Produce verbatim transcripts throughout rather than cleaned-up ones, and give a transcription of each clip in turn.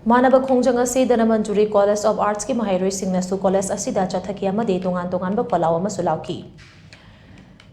ꯃꯥꯟꯅꯕ ꯈꯣꯡꯖꯪ ꯑꯁꯤ ꯙꯅꯃꯟꯖꯨꯔꯤ College of Arts ꯀꯤ ꯃꯍꯩꯔꯣꯏꯁꯤꯡꯅꯁꯨ college ꯑꯁꯤꯗ ꯆꯠꯊꯈꯤ ꯑꯃꯗꯤ ꯇꯣꯉꯥꯟ ꯇꯣꯉꯥꯟꯕ ꯈꯣꯜꯂꯥꯎ ꯑꯃꯁꯨ ꯂꯥꯎꯈꯤ꯫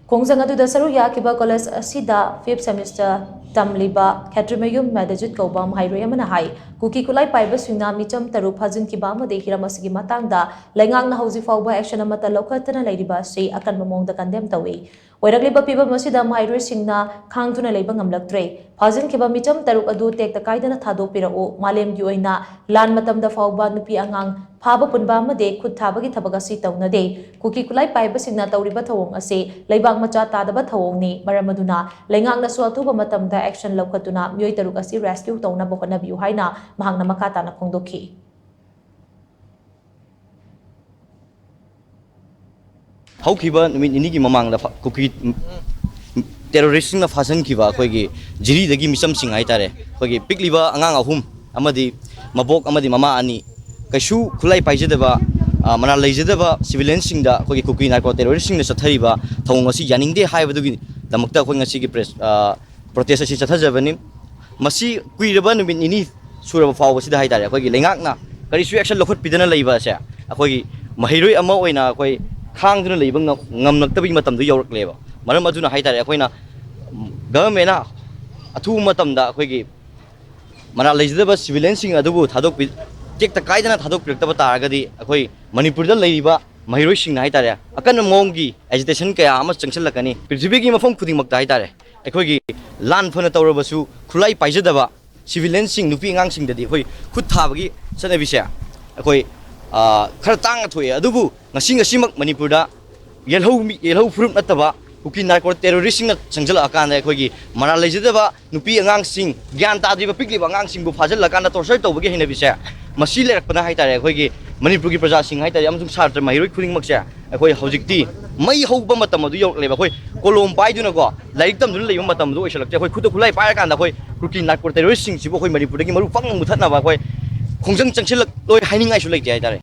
ꯈꯣꯡꯖꯪ ꯑꯗꯨꯗ ꯁꯔꯨꯛ ꯌꯥꯈꯤꯕ college ꯑꯁꯤꯗ fifth semester ꯇꯝꯂꯤꯕ ꯈꯦꯇ꯭ꯔꯤꯃꯌꯨꯝ ꯃꯦꯗꯖꯤꯠ ꯀꯧꯕ ꯃꯍꯩꯔꯣꯏ ꯑꯃꯅ ꯍꯥꯏ, ꯀꯨꯀꯤ ꯈꯨꯠꯂꯥꯏ ꯄꯥꯏꯕꯁꯤꯡꯅ ꯃꯤꯆꯝ ꯇꯔꯨꯛ ꯐꯥꯖꯤꯟꯈꯤꯕ ꯑꯃꯗꯤ ꯍꯤꯔꯝ ꯑꯁꯤꯒꯤ ꯃꯇꯥꯡꯗ ꯂꯩꯉꯥꯛꯅ ꯍꯧꯖꯤꯛ ꯐꯥꯎꯕ action ꯑꯃꯠꯇ ꯂꯧꯈꯠꯇꯅ ꯂꯩꯔꯤꯕ ꯑꯁꯤ ꯑꯀꯟꯕ ꯃꯑꯣꯡꯗ condemn ꯇꯧꯏ꯫ ꯑꯣꯏꯔꯛꯂꯤꯕ ꯐꯤꯚꯝ ꯑꯁꯤꯗ ꯃꯍꯩꯔꯣꯏꯁꯤꯡꯅ ꯈꯥꯡꯗꯨꯅ ꯂꯩꯕ ꯉꯝꯂꯛꯇ꯭ꯔꯦ꯫ ꯐꯥꯖꯤꯟꯈꯤꯕ ꯃꯤꯆꯝ ꯇꯔꯨꯛ ꯑꯗꯨ ꯇꯦꯛꯇ ꯀꯥꯏꯗꯅ ꯊꯥꯗꯣꯛꯄꯤꯔꯛꯎ꯫ ꯃꯥꯂꯦꯝꯒꯤ ꯑꯣꯏꯅ ꯂꯥꯟ ꯃꯇꯝꯗ ꯐꯥꯎꯕ ꯅꯨꯄꯤ ꯑꯉꯥꯡ ꯐꯥꯕ ꯄꯨꯟꯕ ꯑꯃꯗꯤ ꯈꯨꯠ ꯊꯥꯕꯒꯤ ꯊꯕꯛ ꯑꯁꯤ ꯇꯧꯅꯗꯦ꯫ ꯀꯨꯀꯤ ꯈꯨꯠꯂꯥꯏ ꯄꯥꯏꯕꯁꯤꯡꯅ ꯇꯧꯔꯤꯕ ꯊꯧꯑꯣꯡ ꯑꯁꯤ ꯂꯩꯕꯥꯛ ꯃꯆꯥ ꯇꯥꯗꯕ ꯊꯧꯑꯣꯡꯅꯤ꯫ ꯃꯔꯝ ꯑꯗꯨꯅ ꯂꯩꯉꯥꯛꯅꯁꯨ ꯑꯊꯨꯕ ꯃꯇꯝꯗ action ꯂꯧꯈꯠꯇꯨꯅ ꯃꯤꯑꯣꯏ ꯇꯔꯨꯛ ꯑꯁꯤ rescue ꯇꯧꯅꯕ ꯍꯣꯠꯅꯕꯤꯌꯨ ꯍꯥꯏꯅ ꯃꯍꯥꯛꯅ ꯃꯈꯥ ꯇꯥꯅ ꯐꯣꯡꯗꯣꯛꯈꯤ꯫ ꯍꯧꯈꯤꯕ ꯅꯨꯃꯤꯠ ꯅꯤꯅꯤꯒꯤ ꯃꯃꯥꯡꯗ ꯐ-, ꯀꯨꯀꯤ terroristꯁꯤꯡꯅ ꯐꯥꯖꯤꯟꯈꯤꯕ ꯑꯩꯈꯣꯏꯒꯤ ꯖꯤꯔꯤꯗꯒꯤ ꯃꯤꯆꯝꯁꯤꯡ ꯍꯥꯏꯇꯥꯔꯦ, ꯑꯩꯈꯣꯏꯒꯤ ꯄꯤꯛꯂꯤꯕ ꯑꯉꯥꯡ ꯑꯍꯨꯝ ꯑꯃꯗꯤ ꯃꯕꯣꯛ ꯑꯃꯗꯤ ꯃꯃꯥ ꯑꯅꯤ, ꯀꯩꯁꯨ ꯈꯨꯠꯂꯥꯏ ꯄꯥꯏꯖꯗꯕ, ꯑ, ꯃꯔꯥꯜ ꯂꯩꯖꯗꯕ civilianꯁꯤꯡꯗ ꯑꯩꯈꯣꯏꯒꯤ ꯀꯨꯀꯤ narco terroristꯁꯤꯡꯅ ꯆꯠꯊꯔꯤꯕ ꯊꯧꯑꯣꯡ ꯑꯁꯤ ꯌꯥꯅꯤꯡꯗꯦ ꯍꯥꯏꯕꯗꯨꯒꯤꯗꯃꯛꯇ ꯑꯩꯈꯣꯏ ꯉꯁꯤꯒꯤ press, ꯑ, protest ꯑꯁꯤ ꯆꯠꯊꯖꯕꯅꯤ꯫ ꯃꯁꯤ ꯀꯨꯏꯔꯕ ꯅꯨꯃꯤꯠ ꯅꯤꯅꯤ ꯁꯨꯔꯕ ꯐꯥꯎꯕꯁꯤꯗ ꯍꯥꯏꯇꯥꯔꯦ, ꯑꯩꯈꯣꯏꯒꯤ ꯂꯩꯉꯥꯛꯅ ꯀꯔꯤꯁꯨ action ꯂꯧꯈꯠꯄꯤꯗꯅ ꯂꯩꯕ ꯑꯁꯦ ꯑꯩꯈꯣꯏꯒꯤ ꯃꯍꯩꯔꯣꯏ ꯑꯃ ꯑꯣꯏꯅ ꯑꯩꯈꯣꯏ ꯈꯥꯡꯗꯨꯅ ꯂꯩꯕ ꯉꯝ-, ꯉꯝꯂꯛꯇꯕꯒꯤ ꯃꯇꯝꯗꯣ ꯌꯧꯔꯛꯂꯦꯕ꯫ ꯃꯔꯝ ꯑꯗꯨꯅ ꯍꯥꯏꯇꯥꯔꯦ, ꯑꯩꯈꯣꯏꯅ governmentꯅ ꯑꯊꯨꯕ ꯃꯇꯝꯗ ꯑꯩꯈꯣꯏꯒꯤ ꯃꯔꯥꯜ ꯂꯩꯖꯗꯕ civilianꯁꯤꯡ ꯑꯗꯨꯕꯨ ꯊꯥꯗꯣꯛꯄꯤ-, ꯇꯦꯛꯇ ꯀꯥꯏꯗꯅ ꯊꯥꯗꯣꯛꯄꯤꯔꯛꯇꯕ ꯇꯥꯔꯒꯗꯤ ꯑꯩꯈꯣꯏ ꯃꯅꯤꯄꯨꯔꯗ ꯂꯩꯔꯤꯕ ꯃꯍꯩꯔꯣꯏꯁꯤꯡꯅ ꯍꯥꯏꯇꯥꯔꯦ, ꯑꯀꯟꯕ ꯃꯑꯣꯡꯒꯤ agitation ꯀꯌꯥ ꯑꯃ ꯆꯪꯁꯤꯜꯂꯛꯀꯅꯤ꯫ ꯄ꯭ꯔꯤꯊꯤꯕꯤꯒꯤ ꯃꯐꯝ ꯈꯨꯗꯤꯡꯃꯛꯇ ꯍꯥꯏꯇꯥꯔꯦ, ꯑꯩꯈꯣꯏꯒꯤ ꯂꯥꯟ ꯐꯅ ꯇꯧꯔꯕꯁꯨ ꯈꯨꯠꯂꯥꯏ ꯄꯥꯏꯖꯗꯕ civilianꯁꯤꯡ, ꯅꯨꯄꯤ ꯑꯉꯥꯡꯁꯤꯡꯗꯗꯤ ꯑꯩꯈꯣꯏ ꯈꯨꯠ ꯊꯥꯕꯒꯤ ꯆꯠꯅꯕꯤꯁꯦ ꯑꯩꯈꯣꯏ, ꯑ, ꯈꯔ ꯇꯥꯡꯅ ꯊꯣꯛꯑꯦ꯫ ꯑꯗꯨꯕꯨ ꯉꯁꯤ ꯉꯁꯤꯃꯛ ꯃꯅꯤꯄꯨꯔꯗ ꯌꯦꯜꯍꯧ ꯃꯤ-, ꯌꯦꯜꯍꯧ ꯐꯨꯔꯨꯞ ꯅꯠꯇꯕ ꯀꯨꯀꯤ narco terroristꯁꯤꯡꯅ ꯆꯪꯁꯤꯜꯂꯛꯑꯀꯥꯟꯗ ꯑꯩꯈꯣꯏꯒꯤ ꯃꯔꯥꯜ ꯂꯩꯖꯗꯕ ꯅꯨꯄꯤ ꯑꯉꯥꯡꯁꯤꯡ, ꯒ꯭ꯌꯥꯟ ꯇꯥꯗ꯭ꯔꯤꯕ ꯄꯤꯛꯂꯤꯕ ꯑꯉꯥꯡꯁꯤꯡꯕꯨ ꯐꯥꯖꯤꯜꯂꯀꯥꯟꯗ torture ꯇꯧꯕꯒꯤ ꯍꯩꯅꯕꯤꯁꯦ, ꯃꯁꯤ ꯂꯩꯔꯛꯄꯅ ꯍꯥꯏꯇꯥꯔꯦ, ꯑꯩꯈꯣꯏꯒꯤ ꯃꯅꯤꯄꯨꯔꯒꯤ ꯄ꯭ꯔꯖꯥꯁꯤꯡ ꯍꯥꯏꯇꯥꯔꯦ, ꯑꯃꯁꯨꯡ ꯁꯥꯇ꯭ꯔ ꯃꯍꯩꯔꯣꯏ ꯈꯨꯗꯤꯡꯃꯛꯁꯦ ꯑꯩꯈꯣꯏ ꯍꯧꯖꯤꯛꯇꯤ ꯃꯩ ꯍꯧꯕ ꯃꯇꯝ ꯑꯗꯨ ꯌꯧꯔꯛꯂꯦꯕ꯫ ꯑꯩꯈꯣꯏ ꯀꯣꯂꯣꯝ ꯄꯥꯏꯗꯨꯅꯀꯣ ꯂꯥꯏꯔꯤꯛ ꯇꯝꯗꯨꯅ ꯂꯩꯕ ꯃꯇꯝ ꯑꯗꯨ ꯑꯣꯏꯁꯜꯂꯛꯇꯦ꯫ ꯑꯩꯈꯣꯏ ꯈꯨꯠꯇ ꯈꯨꯠꯂꯥꯏ ꯄꯥꯏꯔꯀꯥꯟꯗ ꯑꯩꯈꯣꯏ ꯀꯨꯀꯤ narco terroristꯁꯤꯡꯁꯤꯕꯨ ꯑꯩꯈꯣꯏ ꯃꯅꯤꯄꯨꯔꯗꯒꯤ ꯃꯔꯨ ꯄꯪꯅ ꯃꯨꯊꯠꯅꯕ ꯑꯩꯈꯣꯏ ꯈꯣꯡꯖꯪ ꯆꯪꯁꯤꯜꯂꯛꯂꯣꯏ ꯍꯥꯏꯅꯤꯡꯉꯥꯏꯁꯨ ꯂꯩꯇꯦ ꯍꯥꯏꯇꯥꯔꯦ꯫